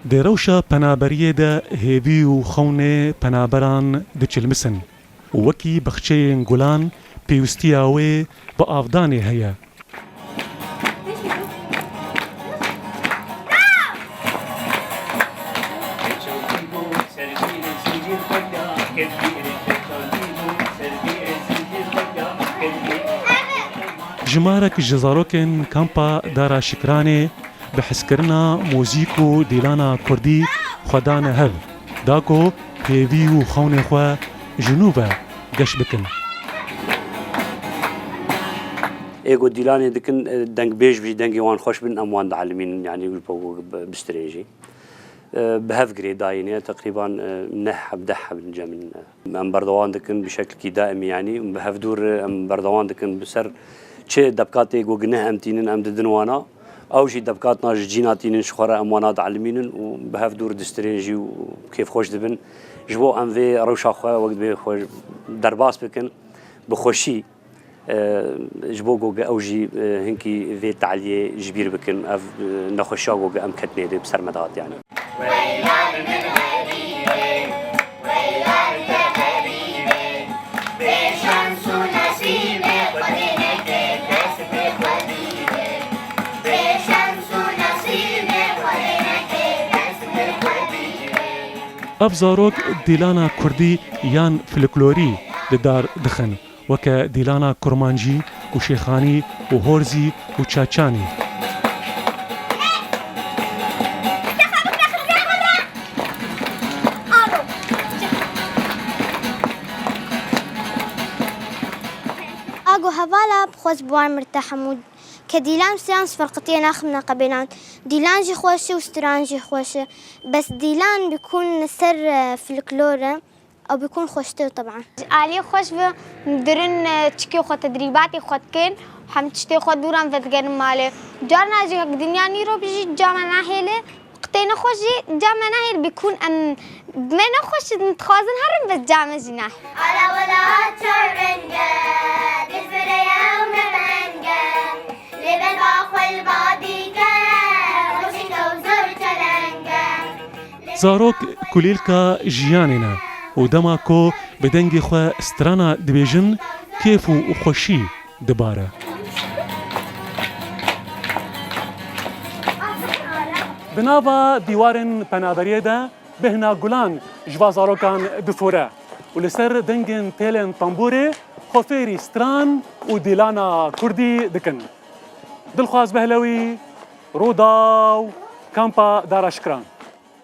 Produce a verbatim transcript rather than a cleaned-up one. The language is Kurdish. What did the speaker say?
Di rewşa penaberiyê de hêvî û xewnê penaberan diçilmisin û wekî bexçeyên gulan pêwîstiya wê bi avdanê heye. Jimarek ji zarokên kampa Dara Şikranê bi hezkirina muzîk û dîlana kurdî xwe dane hev, da ku hêvî û xewnê xwe ji nû ve geş bikin. Ê ku dîlanê dikin, e, dengbêj jî dengê wan xweş bin, em wan dielimînin, yanî wî ku bi-, bistrên jî. E, bi hev girêdayî ne, teqrîban, e, neh heb, deh heb in cem in. Em berdewam dikin bi şeklekî daîmî, yanî bi hev dûr, e, em berdewam dikin bi ser çi debkatê ku gineh em tînin, em didin wana. Ew jî debkatna ji cîna tînin, ji xwe re em wana dielimînin û bi hev dûr distirên jî û kêfxweş dibin. Ji bo em vê rewşa xwe wek divê xwe derbas bikin, bi xweşî, e, ji bo ku ew jî, e, hinkî vê taliyê ji bîr bikin, ev, e, nexweşiya ku em ketine dê bi ser me de hat, yanî. Ev zarok dîlana kurdî yan folklorî li dar dixin, weke dîlana kurmancî û şêxanî û horzî û çaçanî. Ago hevala bi xwe ji bi wan mirte hemû. Ke dîlan stran ji ferqetiyê naximne qebêlan. Dîlan jî xweş e û stran jî xweş e. Bes dîlan bikûn li ser, e, folklor e. Ew bikûn xweştir teban. Aliyê xweş ve dirin, e, çikê xwe tedrîbatê xwe dikin. Hem tiştê xwe dûran vedigerin malê. Carna jî hek dinya nîro bijî came nahêle. Qitê nexweş jî came nahêl bikûn em me nexweş dixwazin herin bes came jî nahêl. Ala welat çar reng e, dizbirê ew ne bi deng e. Lê ber ba xwe li ba dîke, xweşik ew zor çeleng e. Zarok kulîlka jiyanê ne û dema ku bi dengê xwe strana dibêjin, kêf û xweşî dibare. Di nava dîwarên penaberiyê de bêhna gulan ji va zarokan difore û li ser dengên têlên tembûrê xwe fêrî stran û dîlana kurdî dikin. Dilxwaz Behlewî, Rûdaw, Kampa Dara Şikran.